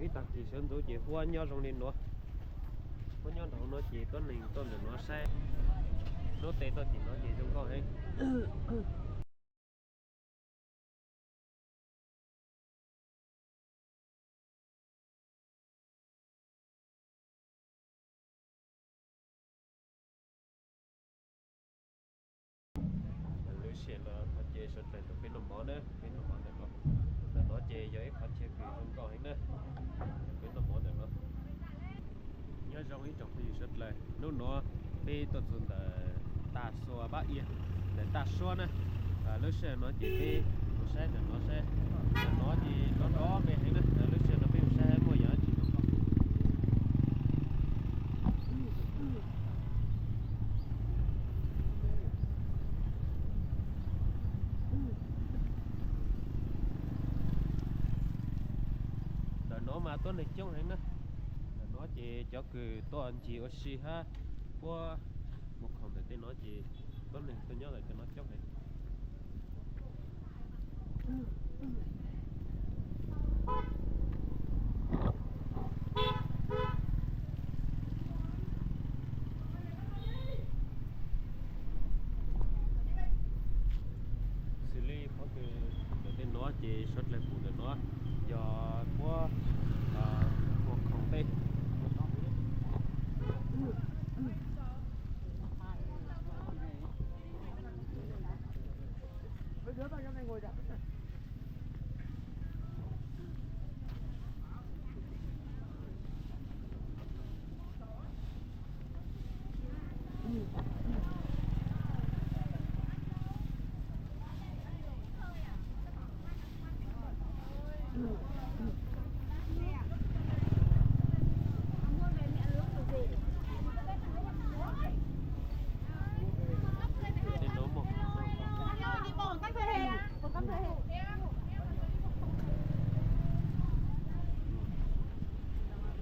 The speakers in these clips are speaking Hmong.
Ib tag kis sawv ntxov ces huab nyob zoo li nuav. Huab nyob rau hauv no ces tuab neeg tuaj ntawm nuav saib. Lub tsev tuaj tim no ces zoo nkauj heev. Lub sij hawm no ces sawv dlawg tuaj peb noj mov na, peb noj mov ntawm no. Ntawm no ces yog ib qhov chaw kws zoo nkauj heev na, peb noj mov ntawm no. Nyob zoo ib tsoom phooj ywg sawv dlawg, hnub nuav peb tuaj txug ntawm Taj Xua Pab Ia, ntawm Taj Suab na. Lub sij hawm no ces peb mus saib ntawm no saib, ntawm no ces nrov nrov me heev na. Lub sij hawm no peb mus saib muaj yam dab tsi. Ntawm no mas tuab neeg coob heev na. Ntawm no ces cov kws tuaj ncig ua si hab puab mus khoom ntawm tej no ces tuab neeg tuaj nyob ntawm cov no coob heev. Xws li qhov kws ntawm tej no ces sawv dlawg pum ntawm no yog puab ua khoom tej.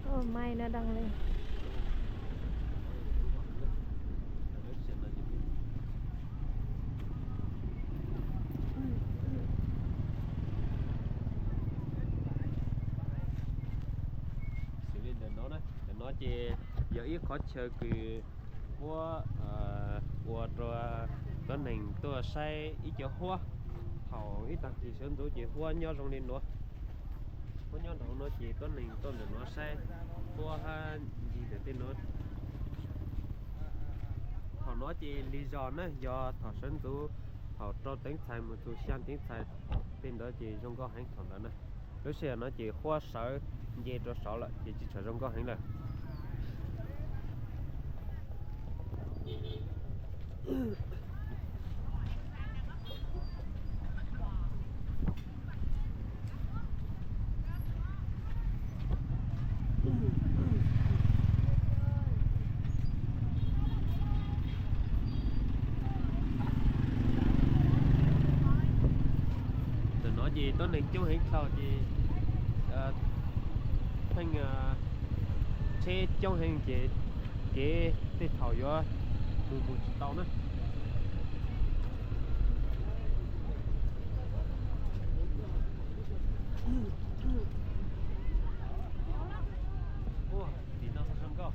Ơ, mai nó đăng lên. Xws li ntawm no na, ntawm no ces yog ib qhov chaw kws puab ua rua tuab neeg tuaj saib ib cov huab. Thaum ib tag kis sawv ntxov ces huab nyob zoo li nuav. Huab nyob rau hauv no ces tuab neeg tuaj ntawm nuav saib huab hab ncig ntawm tej nuav. Thaum no ces lig zog na, yog thaum sawv ntxov, thaum rau teev txhais mus txug xya teev txhais tej ntawd ces zoo nkauj heev thaum ntawd na. Lub sij hawm no ces huab sawv nce rau saud lawm ces tsis tshua zoo nkauj heev lawm. Ntawm no ces tuab neeg coob heev dhau ces pheej tsheb coob heev ces kev tej thaum yuav mus mus tsis tau na. Tim no zoo nkauj.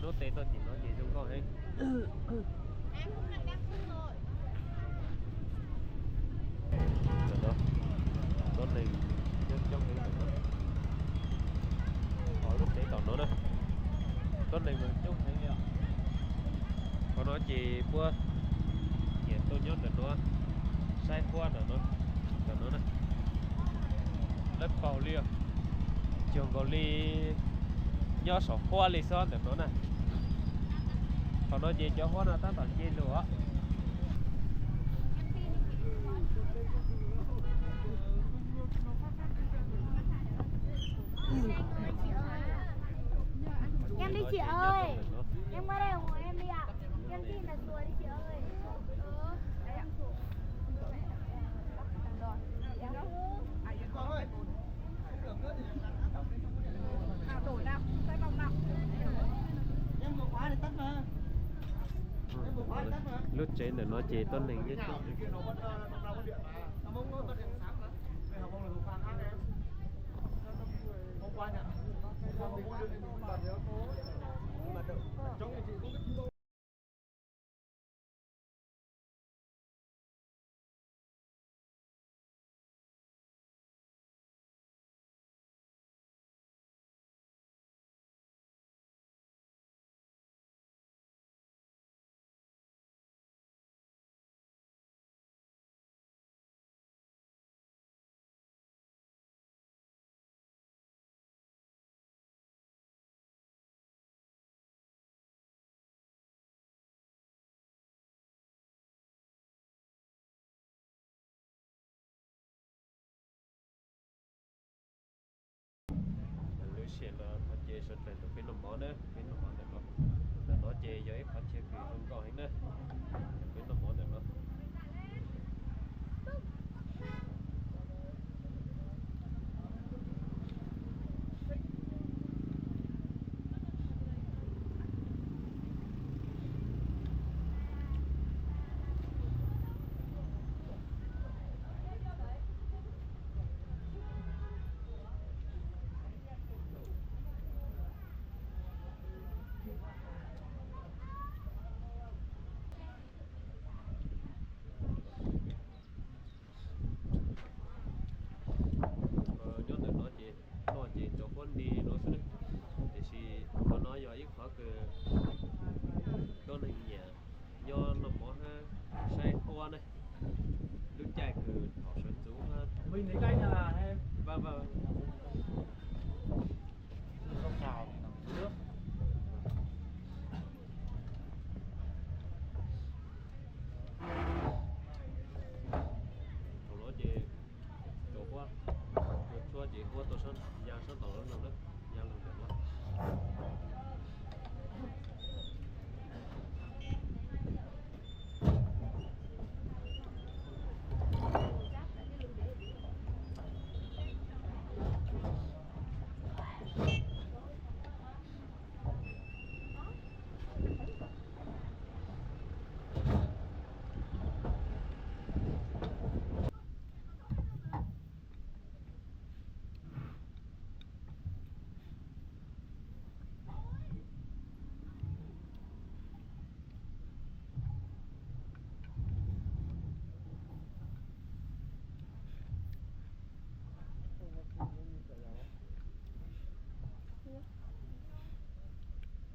Lub tsev tuaj tim no ces zoo nkauj heev. Tuab neeg coob coob heev. Lub tsev tom no na, tuab neeg mas coob heev li os. Qhov no ces puab nyiam tuaj nyob ntawm no saib huab ntawm no, ntawm no na. Lawv paug li os, cuag nkaus li nyob saum huab li xwb ntawm no na. Thaum no ces cov huab no tab tom nce lug os. Em đi chị ơi. Em qua đây ủng hộ em đi ạ. Em xin là sùa đi chị ơi. À, đổi nào, xoay vòng nào. Em có khóa để tắt mà. Lub tsev ntawm no ces tuaj neeg nyob. Lub sij hawm no ces sawv daws tuaj peb noj mov na, peb noj mov ntawm no. Ntawm no ces yog ib qhov chaw kws zoo nkauj heev na, peb noj mov ntawm no. Nyob ntawm no ces noj ces cov huab nti no xwb, tiam sis qhov no yog ib qhov kws tuab neeg nyiam nyob noj mov hab saib huab ne, lub caij kws thaum sawv ntxuv hab. Thaum no ces cov huab, cov tshuab ces huab tuaj ya sab tom no na, ya los ntawm no.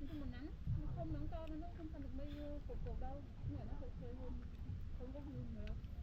Không nắng, nó không nắng to nên nó không săn được mây cột cột đâu. Nó ở nó hơi hơi hơn, không có hương nữa.